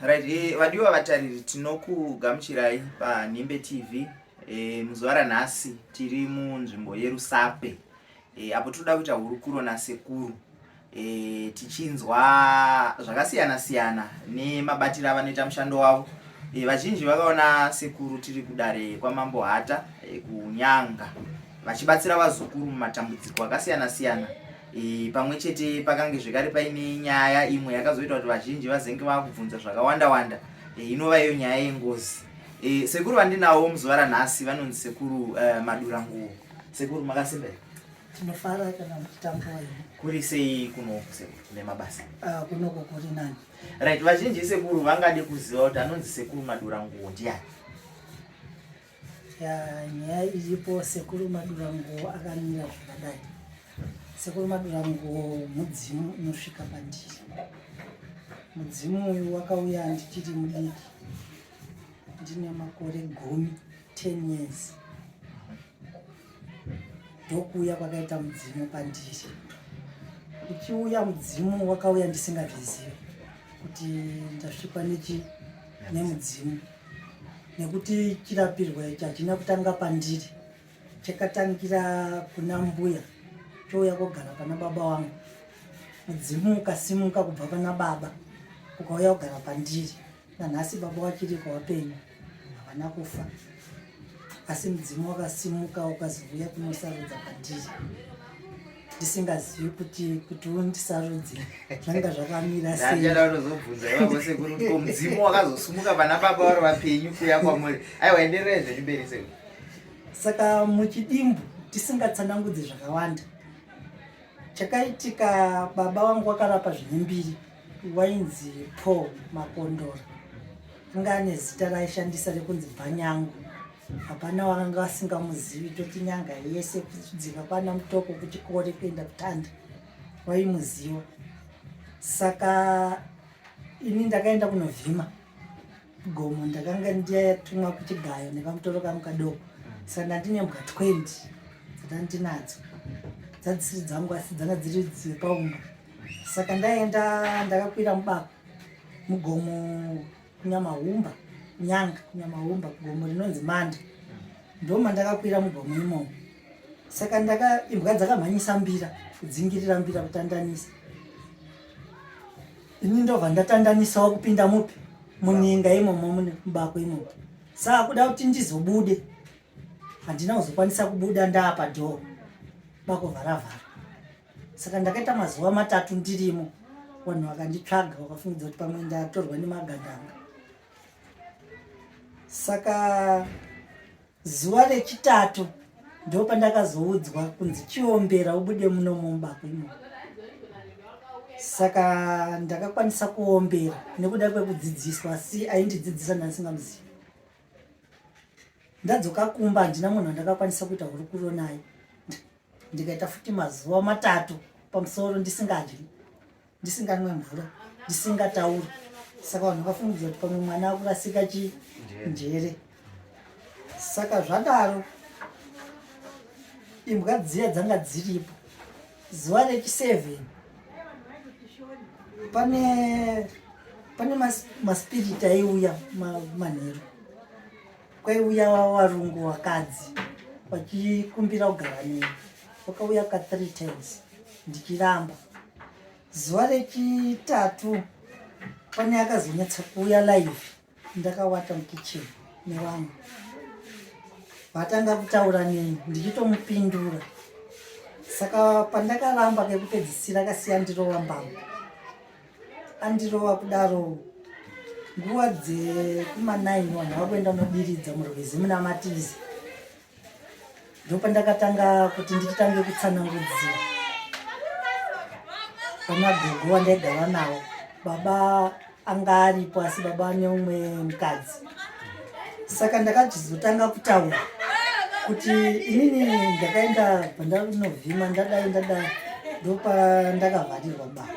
Right, vadiwa vatariri, tinokugamuchirai paNhimbe TV. Muzuva ranhasi tiri munzvimbo yeRusape, apo tinoda kuita hurukuro nasekuru, tichinzwa zvakasiyana siyana nemabatiro avanoita mushando wavo. Vazhinji vakaona sekuru tiri kudare kwaMambo Hata, kuNyanga, vachibatsira vazukuru mumatambudziko akasiyana siyana. Pamwe chete pakange zvekare paine nyaya imwe yakazoita kuti vazhinji vazenge vakubvunza zvakawanda wanda, inova iyo nyaya yengozi. Sekuru vandinawo muzuva ranhasi vanonzi Sekuru Maduranguwo. Sekuru, makasimba here? Tinofara kana muchitambura imi. Kuri sei kunoku, sekuru, nemabasa? Ah, kunoko kuri nani. Right, vazhinji, sekuru, vangade kuziva kuti anonzi Sekuru Maduranguwo ndiani? Ya, nyaya iripo, Sekuru Maduranguwo akamira zvakadai. Sekuru Maduranguwo mudzimu unosvika pandiri. Mudzimu uyu wakauya ndichiri mudiki, ndine makore 10, 10 years, ndokuuya kwakaita mudzimu pandiri. Uchiuya mudzimu wakauya ndisingazvizivi kuti ndasvikwa nechi nemudzimu, nekuti chirapirwa ichi hachina kutanga pandiri, chakatangira kuna mbuya, chouya kogara pana baba wangu. Mudzimu ukasimuka kubva pana baba ukauya kugara pandiri. Nanhasi baba wachiriko, wapenyu, havana kufa, asi mudzimu wakasimuka ukazouya kunosarudza pandiri ndisingazivi kuti undisarudze zvanga zvakamira sei. Ndachada kutozobvunza ipapo, sekuru, kuti ko mudzimu wakazosumuka pana baba vari vapenyu kuya kwamuri? Aiwa, endererai zvenyu mberi, sekuru. Saka muchidimbu, tisingatsanangudzi zvakawanda, chakaitika, baba vangu wakarapa zvine mbiri, wainzi Paul Makondora. Anga ane zita raaishandisa rekunzi Bvanyangu. Hapana wakanga asingamuzivi, toti Nyanga yese kudzika kwana Mutoko, kuChikore, kuenda kuTanda, waimuziva. Saka ini ndakaenda kunovhima gomo, ndakanga ndiyatumwa kuchigayo nekamutoro kangu kadoko. Saka ndandine mbwa 20 dzatandinadzo, dzadzisiri dzangu asi dzanga dziri dzepaumba. Saka ndaenda, ndakakwira mubako mugomo kuNyamahumba, Nyanga, kuNyamahumba, kugomo rinonzi Manda, ndoma ndakakwira mugomo imomo. Saka ndaka imbwa dzakamhanyisa mbira, kudzingirira mbira, kutandanisa. Ini ndobva ndatandanisawo kupinda mupi muninga imomo, mune mubako imomo. Saka kuda kuti ndizobude, handina kuzokwanisa kubuda, ndaapa dhoo, bako vharavhara. Saka ndakaita mazuva 3 ndirimo. Vanhu vakanditsvaga, vakafungidza kuti pamwe ndatorwa nemagandanga. Saka zuva rechitatu ndo pandakazoudzwa kunzi chiombera ubude muno mumubako imomo. Saka ndakakwanisa kuombera nekuda kwekudzidziswa, asi aindidzidzisa ndandisingamuzivi. Ndadzoka kumba, handina munhu wandakakwanisa kuita hurukuro naye. Ndikaita futi mazuva 3 pamusoro ndisingadyi, ndisinganwe mvura, ndisingatauri. Saka vanhu vakafungidza kuti pamwe mwana akurasika chi njere. Saka zvadaro, imbwa dziya dzanga dziripo. Zuva rechi7 pane maspiriti aiuya manheru. Kwaiuya varungu vakadzi vachikumbira kugara neni. Vakauya ka 3 times, ndichiramba. Zuva rechitatu pane akazonyatsa kuuya live. Ndakawata mukicheni nevamwe, vatanga kutaura neni ndichitomupindura. Saka pandakaramba kekupedzisira, akasiya ndirova mbama. Andirova kudaro, nguva dzekuma9 vanhu vakuenda unodiridza murwizi muna Matizi, ndopandakatanga kuti ndichitange kutsanangudzira pana gogo wandaigara navo. Baba anga aripo, asi baba ane umwe mukadzi. Saka ndakachizotanga kutaura kuti inini ndakaenda pandanovhima, ndadai ndadai, ndopandakavharirwa baba.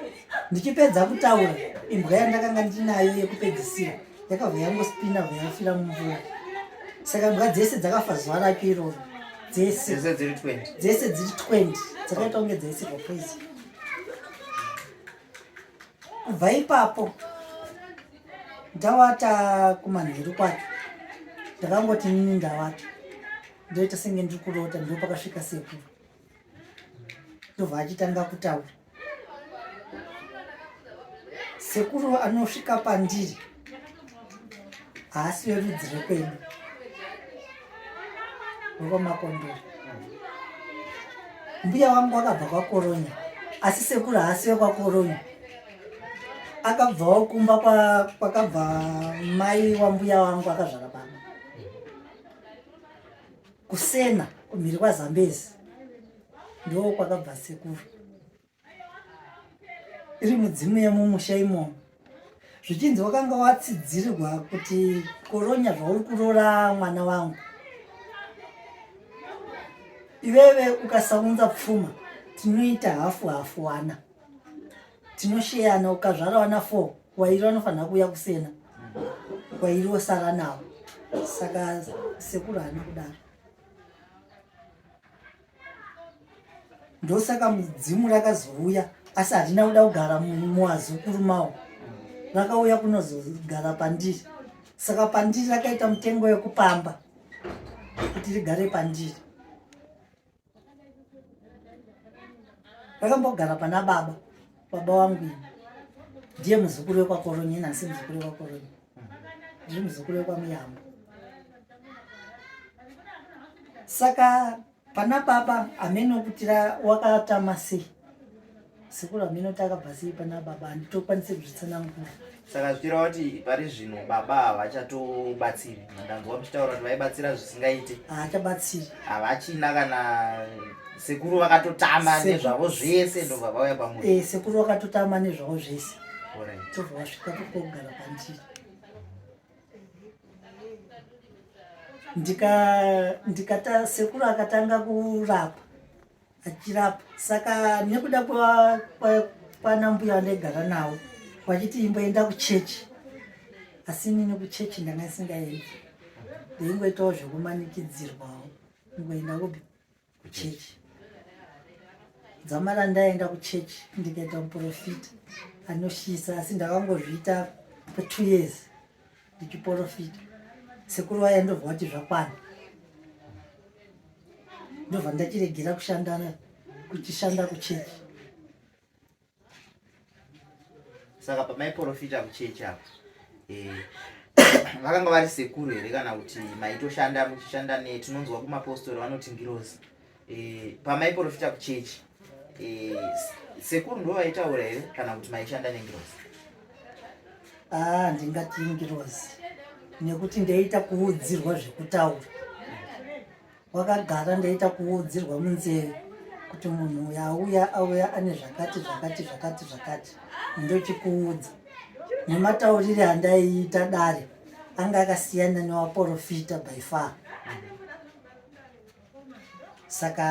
Ndichipedza kutaura, imbwa yandakanga ndinayo yekupedzisira yakabva yangospina, bva yafira mumvura. Saka imbwa dzese dzakafa zuva racho iroro, dzese. Dzese dziri 20? Dzese dziri 20 dzakaita kunge dzaisirwa poison. Kubva ipapo ndawata kumanheru kwacho ndakangoti nini ndawata ndoita senge ndiri kurota ndo pakasvika sekuru ndobva achitanga kutaura sekuru anosvika pandiri haasi verudzi rwekwedu rwekwamakondoro mbuya wangu akabva kwakoronya asi sekuru haasi vekwakoronya akabvawo kumba kwakabva mai wambuya wangu akazvara baba kusena kumhiri kwazambezi ndo kwakabva sekuru iri mudzimu yemumusha imomo zvichinzi wakanga watsidzirwa kuti koronya zvauri kuroora mwana wangu iveve ukasaunza pfuma tinoita hafu hafu wana tinosheyana ukazvara wana four wairi vanofanira kuuya kusena wairi wosara navo saka sekuru haana kudaro ndosaka mudzimu rakazouya asi harina kuda kugara muazukuru mawo rakauya kunozogara pandiri saka pandiri rakaita mutengo wekupamba kuti rigare pandiri rakambogara pana baba baba wangu ini ndiye muzukuru wekwakoronyi nhasi muzukuru wekwakoronyi ndiri muzukuru wekwamuyambo saka pana baba hameno kuti wakatama sei sekuru hameno kuti akabva sei pana baba handitokwanise kuzvitsanangura saka zvichireva kuti pari zvino baba havachatobatsiri ndanzwa muchitaura kuti vaibatsira zvisingaite haachabatsiri havachina kana sekuru vakatotama nezvavo zvese ndobva vauya pamuri eh, sekuru vakatotama nezvavo zvese tobva vasvika pokugara pandiri ndika ndikata sekuru akatanga kurapa achirapa saka nekuda kwana mbuya vandaigara navo vachiti imboenda kuchechi asi inini kuchechi ndanga isingaendi ndaingoitawo zvekumanikidzirwawo ingoenda kupi kuchechi dzamara ndaenda kuchechi ndikaita muprofita anoshisa asi ndakangozviita for two years ndichiprofita sekuru vaya ndobva vati zvakwana ndobva ndachiregera kushanda kuchishanda kuchechi saka pamaiprofita kuchechi apa eh, vakanga vari sekuru here kana kuti maitoshanda muchishanda ne tinonzwa kumapostori vanoti ngirozi eh, pamaiprofita kuchechi eh, sekuru ndo vaitaura here kana kuti maishanda nengirozi ah, ndingati ngirozi nekuti ndaita kuudzirwa zvekutaura wakagara ndaita kuudzirwa munzeve kuti munhu uyu auya auya ane zvakati zvakati zvakati zvakati ndochikuudza nemataurire andaiita dare anga akasiyana newaporofita by far saka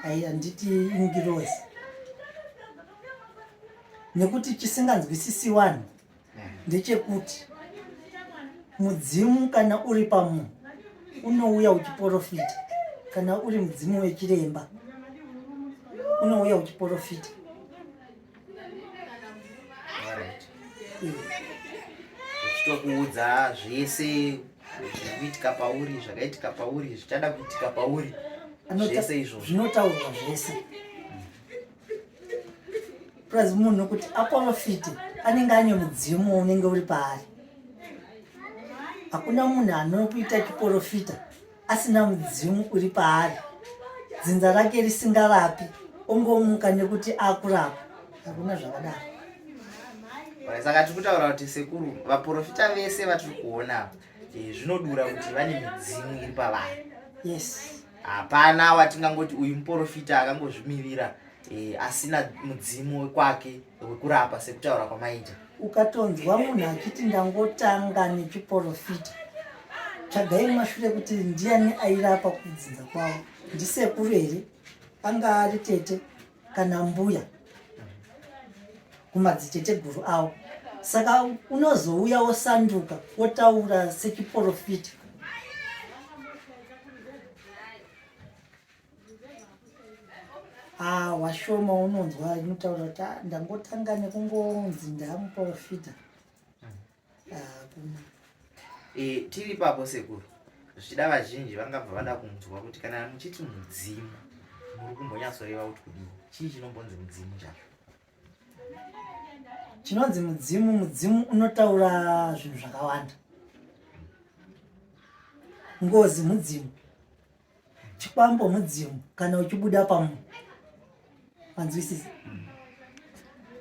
handiti ingirozi nekuti chisinganzwisisi vanhu ndechekuti mudzimu kana uri pamunhu unouya uchiporofita kana uri mudzimu wechiremba unouya uchiporofita uchitokuudza zvese zviri kuitika pauri zvakaitika pauri zvichada kuitika pauri zvese izvozvo zvinotaurwa zvese plus munhu kuti aporofite anenge ane mudzimu unenge uri paari hakuna munhu anokuita chiporofita asina mudzimu uri paari dzinza rake risingarapi ongomuka nekuti akurapa hakuna zvakadaro saka tiri kutaura kuti sekuru vaprofita vese vatiri kuona eh, zvinodura kuti vane midzimu iri pavari yes hapana watingangoti uyu muprofita akangozvimirira e, asina mudzimu wekwake wekurapa sekutaura kwamaita ukatonzwa munhu achiti ndangotanga nechiprofita tsvagai mashure kuti ndiani airapa kudzinza kwavo ndisekuru here anga ari tete kana mbuya kumadziteteguru avo saka unozouya wosanduka wotaura sechiprofita Ah, washoma unonzwa inotaura kuti ah, ndangotanga nekungonzi ndamuprofita. Ah, hakuna. E, tiri ipapo sekuru, zvichida vazhinji vangabva vada kunzwa kuti kana muchiti mudzimu muri kumbonyatsoreva kuti kudii? Chii chinombonzi mudzimu chacho? Chinonzi mudzimu, mudzimu unotaura zvinhu zvakawanda. Ngozi mudzimu, chikwambo mudzimu, kana uchibuda pamunhu manzwisisa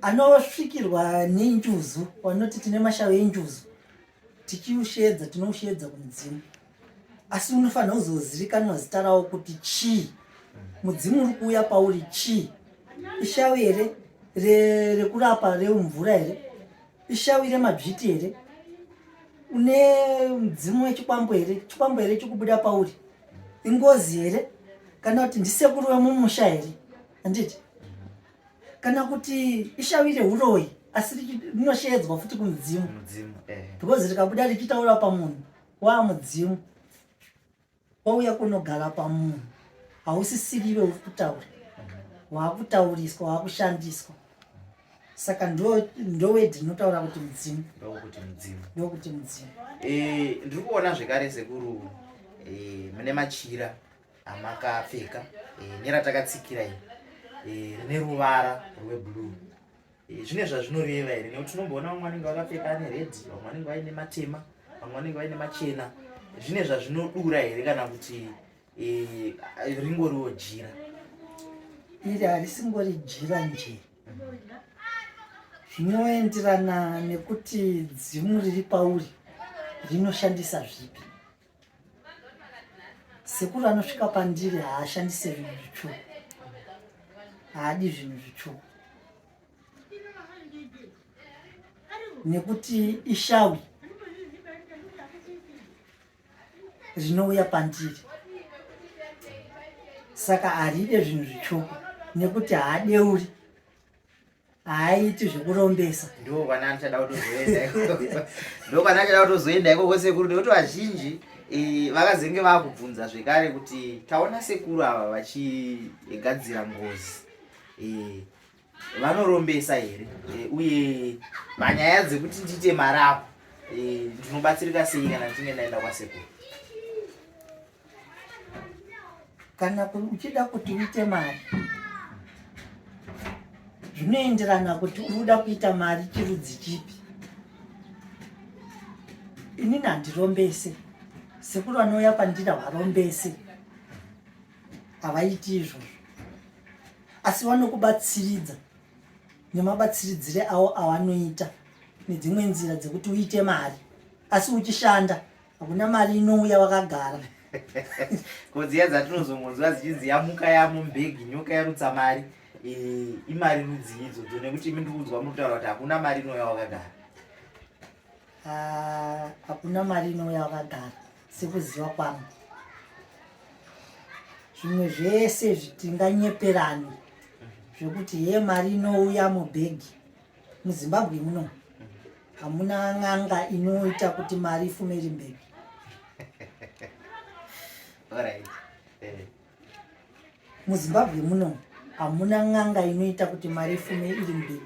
anosvikirwa nenjuzu, vanoti tine mashavi enjuzu, tichiusheedza tinousheedza kumudzimu, asi unofanira kuzozivikanwa zita rawo kuti chii, mudzimu uri kuuya pauri chii, ishavi here rekurapa remvura here, ishavi remadzviti here, une mudzimu wechikwambo here, chikwambo here chikubuda pauri, ingozi here, kana kuti ndisekuru wemumusha here, handiti? Kana kuti ishavi reuroyi, asi rinosheedzwa futi kumudzimu, because rikabuda richitaura pamunhu waamudzimu, wauya kunogara pamunhu, hausisiriwe uri kutaura, waakutauriswa, waakushandiswa. Saka ndowedhi rinotaura kuti mudzimu, ndokuti mudzimu, ndokuti mudzimu. Eh, ndiri kuona zvekare sekuru, mune machira amakapfeka, neratakatsikira iri, rine ruvara rweblue. Zvine zvazvinoreva here? Nekuti tinomboona vamwe vanenge vakapfeka ane red, vamwe vanenge vaine matema, vamwe vanenge vaine machena. Zvine zvazvinodura here kana kuti ringoriwo jira? Iri harisingori jira nje, zvinoenderana nekuti dzimu riri pauri rinoshandisa zvipi. Sekuru anosvika pandiri haashandise zvinhu zvitsvuku, haadi zvinhu zvitsvuku, nekuti ishawi rinouya pandiri, saka haride zvinhu zvitsvuku nekuti haadeuri, haaiti zvekurombesa. Ndo kwana ndichada kutozoenda ikoko, ndo kwana ndichada kutozoenda ikoko sekuru, nekuti vazhinji vakazenge vakubvunza zvekare kuti taona sekuru ava vachigadzira ngozi, vanorombesa here, uye panyaya dzekuti ndiite mari apo, ndinobatsirika sei kana ndichinge ndaenda kwasekuru? Kana uchida kuti uite mari, zvinoenderana kuti uri kuda kuita mari chirudzi chipi. Inini handirombese, sekuru vanouya pandiri havarombese, havaiti izvozvo, asi vanokubatsiridza nemabatsiridzire avo avanoita nedzimwe nzira dzekuti uite mari, asi uchishanda. Hakuna mari inouya wakagara. Ko dziya dzatinozongonzwa dzichinzi yamuka yamubhegi, nyoka yarutsa mari, imari rudzii idzodzo? Nekuti imi ndikuudzwa muri kutaura kuti hakuna mari inouya wakagara. Ah, hakuna mari inouya wakagara sekuziva kwangu. Zvimwe zvese zvitinganyeperani zvekuti ye mari inouya mubhegi muZimbabwe muno hamuna n'anga inoita kuti mari ifume iri mberi. Alright. MuZimbabwe muno hamuna n'anga inoita kuti mari ifume iri mberi.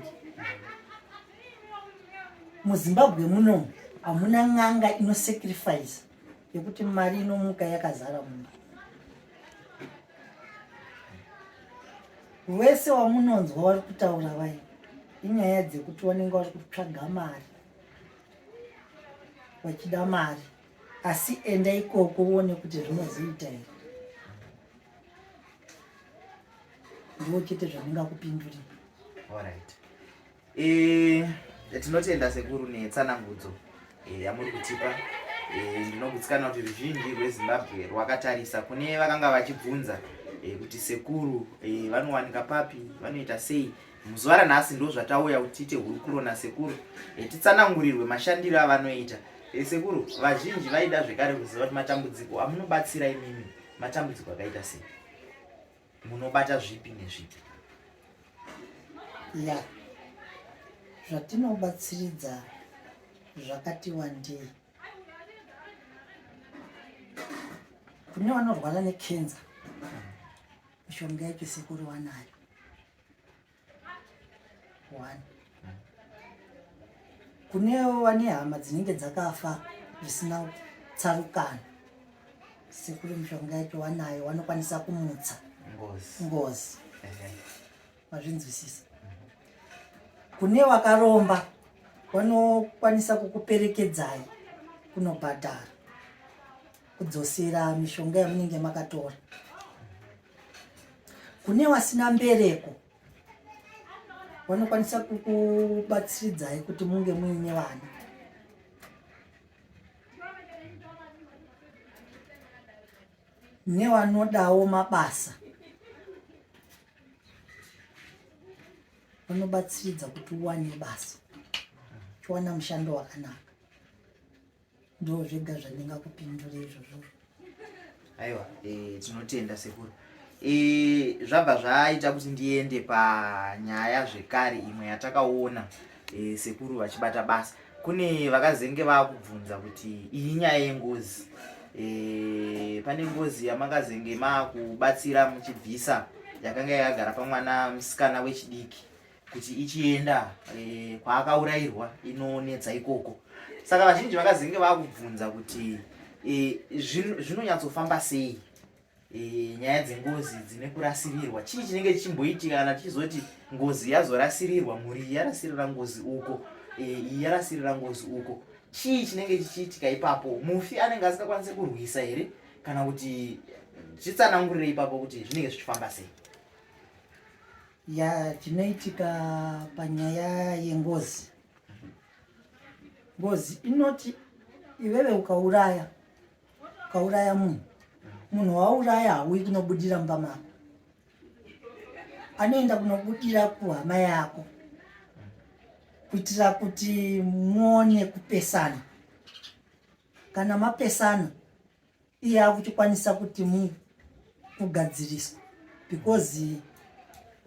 MuZimbabwe muno hamuna n'anga inosacrifice yekuti mari inomuka yakazara mumba. Wese wamunonzwa vari kutaura vai inyaya dzekuti vanenge vari kutsvaga mari, vachida mari, asi enda ikoko uone kuti zvinozoita here. Ndiwo chete zvandingakupindurira. Alright. Tinotenda sekuru netsanangudzo yamuri kutipa. Ndinogutsikana kuti ruzhinji rweZimbabwe rwakatarisa kune vakanga vachibvunza kuti sekuru vanowanika papi, vanoita sei. Muzuva ranhasi ndo zvatauya kuti tiite hurukuro nasekuru, titsanangurirwe mashandiro avanoita. Sekuru, vazhinji vaida zvekare kuziva kuti matambudziko amunobatsira imimi matambudziko akaita sei, munobata zvipi nezvipi? Ya, zvatinobatsiridza zvakati wandei. Kune vanorwara nekenza, mishonga yacho sekuru wanayo. One. Kunewo vane hama dzinenge dzakafa zvisina tsarukano, sekuru mishonga yacho wanayo, wanokwanisa kumutsa ngozi, ngozi. Mazvinzwisisa? Kune wakaromba wanokwanisa kukuperekedzai kunobhadhara kudzosera mishonga yamunenge makatora. Kune wasina mbereko vanokwanisa kukubatsiridzai kuti munge muine vana. Nevanodawo mabasa vanobatsiridza kuti uwane basa, uchiwana mushando wakanaka. Ndo zvega zvandingakupindura izvozvo. Aiwa, tinotenda sekuru. Zvabva zvaita kuti ndiende panyaya zvekare imwe yatakaona sekuru vachibata basa. Kune vakazenge vakubvunza kuti iyi nyaya yengozi. Pane ngozi yamakazenge makubatsira muchibvisa yakanga yakagara pamwana musikana wechidiki kuti ichienda kwaakaurairwa inonetsa ikoko. Saka vazhinji vakazenge vakubvunza kuti zvinonyatsofamba sei nyaya dzengozi dzine kurasirirwa. Chii chinenge chichimboitika kana tichizoti ngozi yazorasirirwa, mhuri iyi yarasirira ngozi uko, iyi yarasirira ngozi uko? Chii chinenge chichiitika ipapo? Mufi anenge asingakwanisi kurwisa here, kana kuti chitsanangurire ipapo kuti zvinenge zvichifamba sei? Ya, chinoitika panyaya yengozi, ngozi inoti iwewe ukauraya munhu, munhu wauraya hauyi kunobudira mumba mako, anoenda kunobudira kuhama yako kuitira kuti muone kupesana. Kana mapesana, iye akuchikwanisa kuti kugadziriswa, because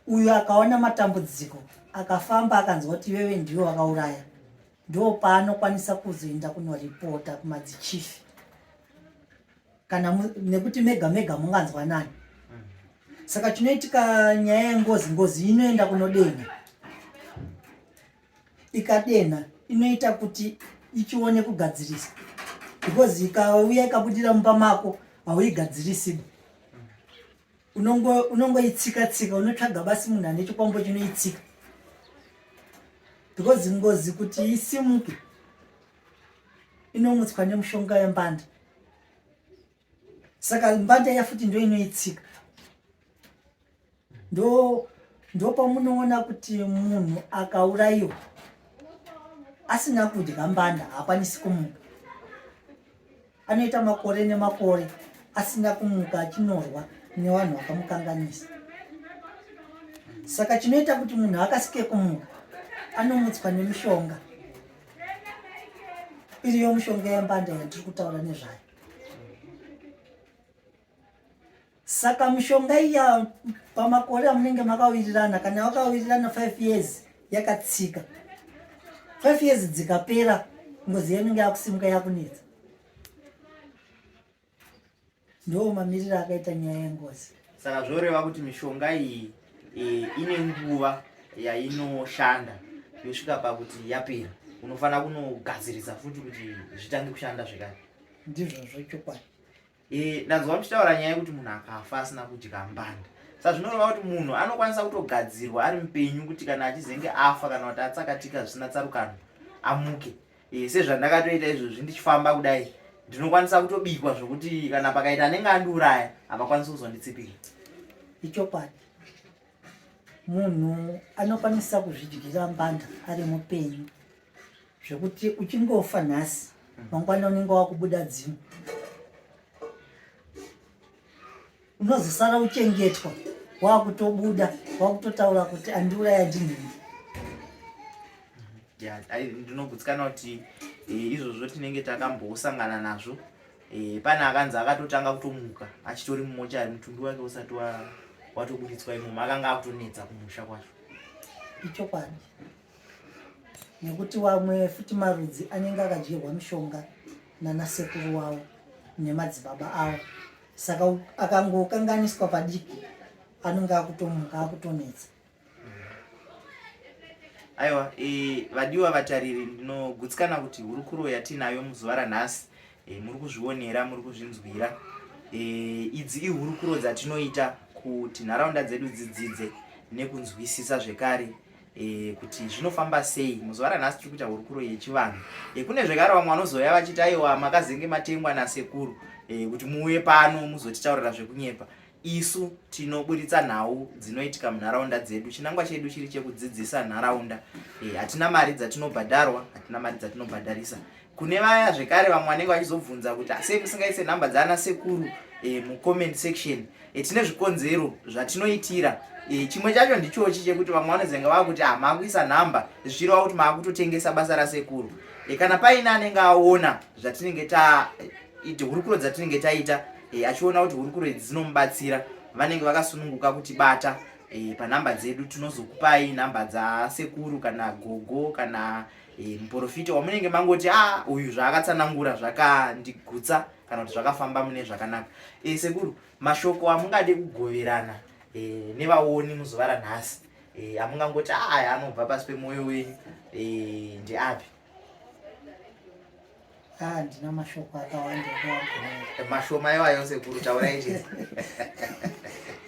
uyu akaona matambudziko akafamba akanzwa kuti iwewe ndiwe wakauraya, ndo paanokwanisa kuzoenda kunoripota kumadzichifi, kana nekuti mega mega munganzwa nani. Saka chinoitika nyaya yengozi, ngozi inoenda kunodenha. Ikadenha inoita kuti ichione kugadziriswa, because ikauya ikabudira mumba mako hauigadzirisi, unongoitsika tsika, unotsvaga basi munhu ane chikwambo chinoitsika, because ngozi kuti isimuke inomutswa nemushonga yembanda. Saka mbanda iya futi ndo inoitsika. Ndo pamunoona kuti munhu akaurayiwa asina kudya mbanda haakwanisi kumuka, anoita makore nemakore asina kumuka, achinorwa nevanhu vakamukanganisa. Saka chinoita kuti munhu akasike kumuka, anomutswa nemishonga iriyo, mishonga yembanda yandiri kutaura nezvayo. Saka mishonga iya pamakore amunenge makawirirana, kana wakawirirana 5 years yakatsika, 5 years dzikapera, ngozi inenge yakusimuka yakunetsa. Ndo mamiriro akaita nyaya yengozi. Saka zvoreva kuti mishonga iyi ine nguva yainoshanda, yosvika pakuti yapera unofanira kunogadzirisa futi kuti zvitange kushanda zvekare. Ndizvozvo chokwadi. Ndanzwa muchitaura nyaya yekuti munhu akafa asina kudya mbanda. Saka zvinoreva kuti munhu anokwanisa kutogadzirwa ari mupenyu kuti kana achizenge afa kana kuti atsakatika zvisina tsarukano amuke. Sezvandakatoita izvozvi ndichifamba kudai, ndinokwanisa kutobikwa zvokuti kana pakaita anenge andiuraya havakwanisi kuzonditsipika. Ichokwadi, munhu anokwanisa kuzvidyira mbanda ari mupenyu, zvekuti uchingofa nhasi, mangwana unenge wakubuda dzimu, unozosara uchengetwa, wakutobuda wakutotaura kuti andiuraya ndinhingi. Ndinogutsikana kuti izvozvo tinenge takambosangana nazvo. Pane akanzi akatotanga kutomuka achitori mumochari, mutumbi wake usati watobuditswa imomo, akanga akutonetsa kumusha kwacho. Ichokwadi, nekuti wamwe futi marudzi anenge akadyirwa mishonga nanasekuru wavo nemadzibaba avo, saka akangokanganiswa padiki anenge akutomuka akutonetsa. Aiwa, e, vadiwa vatariri, ndinogutsikana kuti hurukuro yatinayo muzuva ranhasi e, muri kuzvionera, muri kuzvinzwira. E, idzi ihurukuro dzatinoita kuti nharaunda dzedu dzidzidze nekunzwisisa zvekare e, kuti zvinofamba sei. Muzuva ranhasi tiri kuita hurukuro yechivanhu. E, kune zvekare vamwe vanozouya vachiti aiwa makazenge matengwa nasekuru e, kuti muuye pano muzotitaurira zvekunyepa. Isu tinoburitsa nhau dzinoitika munharaunda dzedu. Chinangwa chedu chiri chekudzidzisa nharaunda. E, hatina mari dzatinobhadharwa, hatina mari dzatinobhadharisa. Kune vaya zvekare vamwe vanenge vachizobvunza kuti sei musingaise nhamba dzaana sekuru e, mucomment section. E, tine zvikonzero zvatinoitira. E, chimwe chacho ndichochi chekuti vamwe vanozenge vakuti ah, maakuisa nhamba zvichireva kuti maakutotengesa basa rasekuru. E, kana paine anenge aona zvatinenge ta hurukuro dzatinenge taita e, achiona kuti hurukuro idzi dzinomubatsira vanenge vakasununguka kutibata e, panhamba dzedu tinozokupai nhamba dzasekuru kana gogo kana e, muprofita wamunenge mangoti a ah, uyu zvaakatsanangura zvakandigutsa kana kuti zvakafamba mune zvakanaka e, sekuru mashoko amungade kugoverana e, nevaoni muzuva ranhasi e, amungangoti ah, aya anobva pasi pemwoyo wenyu e, ndeapi Ah, handina mashoko akawanda ekuvagovera. Mashoma iwayo sekuru taurai chete.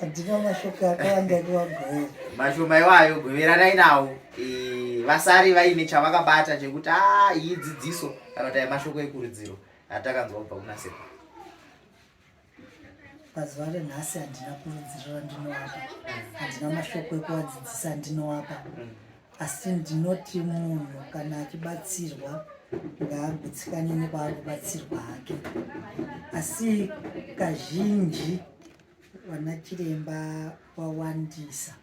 Handina mashoko akawanda ekuvagovera. Mashoma iwayo goveranai nawo. E, vasari vaine chavakabata chekuti ah iyi dzidziso kana kuti aya mashoko ekurudziro atakanzwa kubva kuna sekuru. Pazuva renhasi handina kurudziro randinoapa, handina mashoko ekuvadzidzisa andinoapa, asi ndinoti munhu kana achibatsirwa ngaagutsikane nekwaari kubatsirwa hake. Asi kazhinji vana chiremba wawandisa,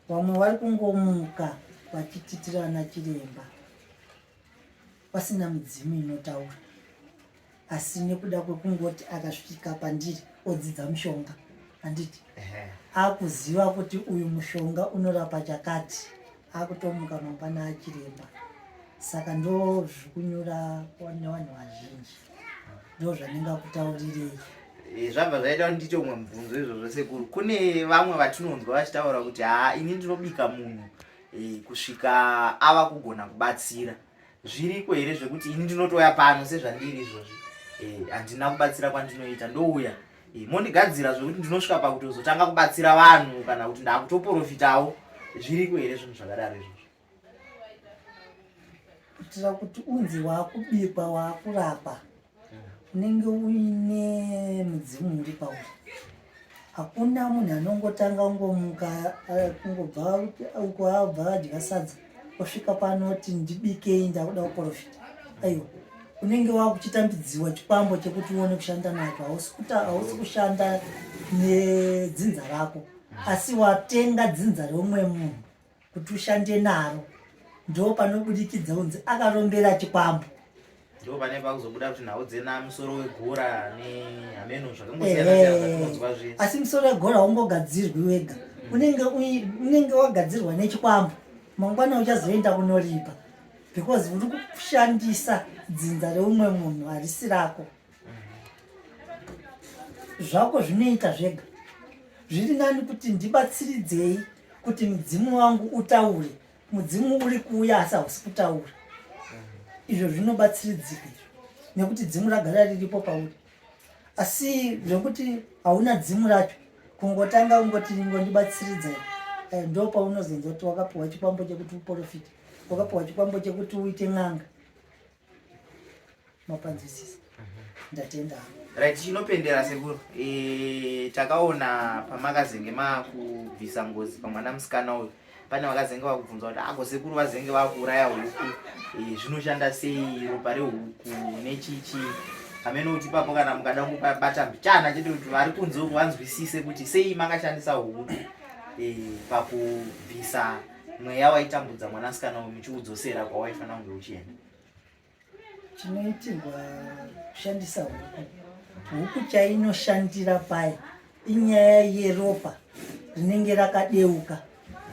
vamwe vari kungomuka vachititira vana chiremba pasina midzimu inotaura asi nekuda kwekungoti akasvika pandiri odzidza mushonga handiti akuziva kuti uyu mushonga unorapa chakati akutomuka mangwana achiremba saka ndo zvikunyura nevanhu vazhinji ndo zvandingakutaurirei eh, zvabva zvaita kuti ndiite umwe mubvunzo izvozvo sekuru kune vamwe vatinonzwa vachitaura kuti haa ini ndinobika munhu e, kusvika ava kugona kubatsira zviriko here zvekuti ini ndinotouya pano sezvandiri izvozvi eh, handina e, kubatsira kwandinoita ndouya e, mondigadzira zvekuti ndinosvika pakutozotanga kubatsira vanhu kana kuti ndakutoprofitawo zviriko here zvinhu zvakadaro izvozvo kuitira kuti unzi waakubikwa waakurapa unenge uine mudzimu uri pauri hakuna munhu anongotanga kungomuka eh, kungobva uko abva adya sadza osvika panoti ndibikei ndakuda kuprofita aiwa unenge wakuchitambidziwa chikwambo chekuti uone kushanda nacho hausi kushanda nedzinza rako asi watenga dzinza reumwe munhu kuti ushande naro ndo panobudikidza unzi akarombera chikwambo ndo pane pakuzobuda kuti nhau dzena musoro wegora nehameno zvakangosiyana zvatinonzwa zvese asi musoro wegora haungogadzirwi wega unenge unenge wagadzirwa nechikwambo mangwana uchazoenda kunoripa because uri kushandisa dzinza reumwe munhu harisi rako zvako zvinoita zvega zviri nani kuti ndibatsiridzei kuti mudzimu wangu utaure mudzimu uri kuuya asi hausi kutaura izvo zvinobatsiridzika izvo nekuti dzimu ragara riripo pauri asi zvekuti hauna dzimu racho kungotanga kungoti ngondibatsiridzai eh, ndo paunozonzwa kuti wakapiwa chikwambo chekuti uprofita wakapiwa chikwambo chekuti uite n'anga mapanzwisisa ndatenda right chinopendera sekuru e, takaona pamakazenge makubvisa ngozi pamwana musikana uyu pane vakazenge vakubvunza kuti ago sekuru vazenge vakuuraya huku e, zvinoshanda sei ropa rehuku nechichi hameno kuti ipapo kana mukada kubata mbichana chete kuti vari kunze uku vanzwisise kuti sei makashandisa huku e, pakubvisa mweya waitambudza mwanasikana uyu muchiudzosera kwawaifanira kunge uchienda Chinoitirwa kushandisa huku, huku chainoshandira pai inyaya yeropa rinenge rakadeuka.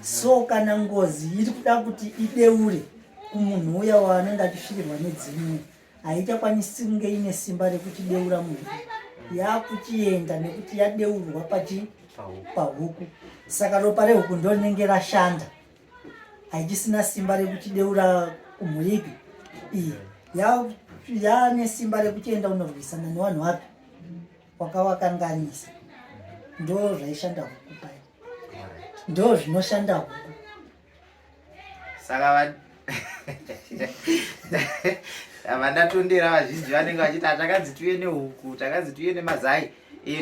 So kana ngozi iri kuda kuti ideure kumunhu uya waanenge achisvikirwa nedzimwe, haichakwanisi kunge ine simba rekuchideura munhu, yakuchienda nekuti yadeurwa pachi pahuku. Saka ropa rehuku ndo rinenge rashanda, haichisina simba rekuchideura kumhuri ipi iyi yaane simba rekuchienda kunorwisana nevanhu vapi wakavakanganisa. Ndo zvaishanda huku paya, ndo zvinoshanda huku. Saka vandatondera vazhinji vanenge vachiti takanzi tuye nehuku, takanzi tuye nemazai.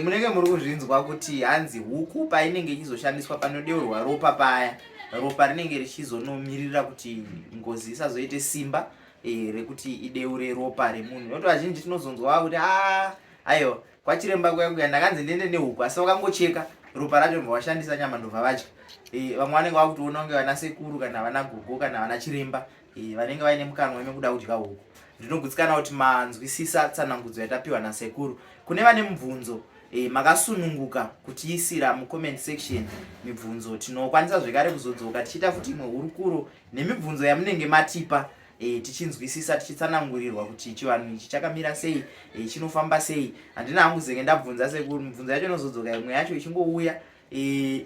Munenge muri kuzvinzwa kuti hanzi huku painenge ichizoshandiswa panodeurwa ropa paya, ropa rinenge richizonomirira kuti ngozi isazoite simba rekuti ideure ropa remunhu. Nekuti vazhinji tinozonzwa kuti a aiwa kwachiremba kuya kuya ndakanzi ndiende nehuku, asi vakangocheka ropa racho ndobva vashandisa nyama ndobva vadya. Vamwe vanenge vakutoona kunge vana sekuru kana vana gogo kana vana chiremba vanenge vaine mukanwa mekuda kudya huku. Ndinogutsikana kuti manzwisisa tsanangudzo yatapiwa nasekuru. Kune vane mubvunzo, makasununguka kutiisira mucomment section mibvunzo. Tinokwanisa zvekare kuzodzoka tichiita futi imwe hurukuro nemibvunzo yamunenge matipa, tichinzwisisa, tichitsanangurirwa kuti chivanhu ichi chakamira sei, chinofamba sei. Handina hangu zenge ndabvunza sekuru, mibvunzo yacho inozodzoka imwe yacho ichingouya.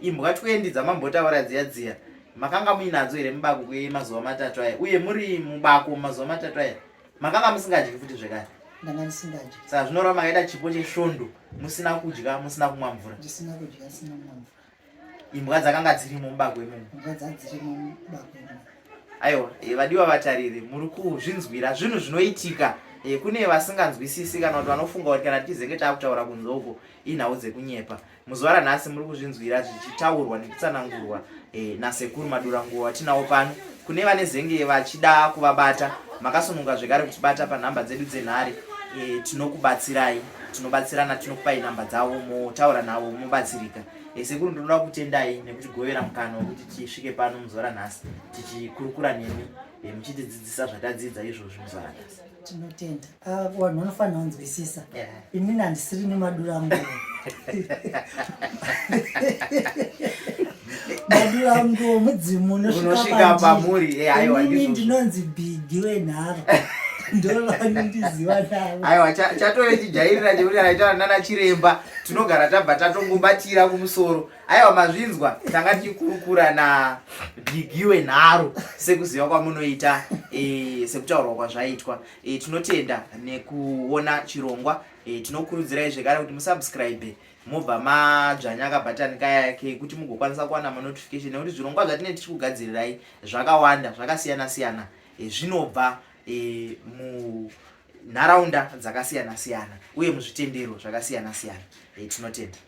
Imbwa 20 dzamambotaura dziya dziya makanga muinadzo here mubako kwemazuva 3 aya? Uye muri mubako mumazuva 3 aya makanga musingadyi futi zvekare? Ndanga ndisingadyi. Saka zvinoreva makaita chipo chesvondo musina kudya, musina kumwa mvura? Ndisina kudya, ndisina kumwa mvura. Imbwa dzakanga dzirimo mubako imomo? Imbwa dzadzirimo mubako imomo. Aiwa, vadiwa vatariri, muri kuzvinzwira zvinhu zvinoitika. Kune vasinganzwisisi kana kuti vanofunga kuti kana tichizenge taakutaura kunze uko inhau dzekunyepa. Muzuva ranhasi muri kuzvinzwira zvichitaurwa nekutsanangurwa nasekuru Maduranguwo vatinawo pano. Kune vane zenge vachida kuvabata, makasununga zvekare kutibata panhamba dzedu dzenhare. Tinokubatsirai, tinobatsirana, tinokupai nhamba dzavo, motaura navo, mobatsirika. Sekuru, ndinoda kutendai nekutigovera mukana wekuti tisvike pano muzuva ranhasi tichikurukura nemi, muchitidzidzisa zvatadzidza izvozvi muzuva ranhasi. Tinotenda. Vanhu vanofanira kunzwisisa. Inini handisiri nemaduranguwo. Maduranguwo mudzimu unosvika pamuri. Aiwa, ndizvozvo. Ndinonzi Bhigi wenharo, ndovanondiziva navo. Aiwa, chatove chijairira chekuti aitaura nana chiremba tinogara tabva tatongobatira kumusoro. Aiwa, mazvinzwa, tanga tichikurukura na Bhigi wenharo sekuziva kwamunoita, sekutaurwa kwazvaitwa. Tinotenda nekuona chirongwa. Tinokurudzirai zvekare kuti musubscribe, mobva madzvanya kabhatani kaya kekuti mugokwanisa kuwana manotification, nekuti zvirongwa zvatinenge tichikugadzirirai zvakawanda zvakasiyana siyana, zvinobva munharaunda dzakasiyana siyana uye muzvitendero zvakasiyana siyana. Tinotenda.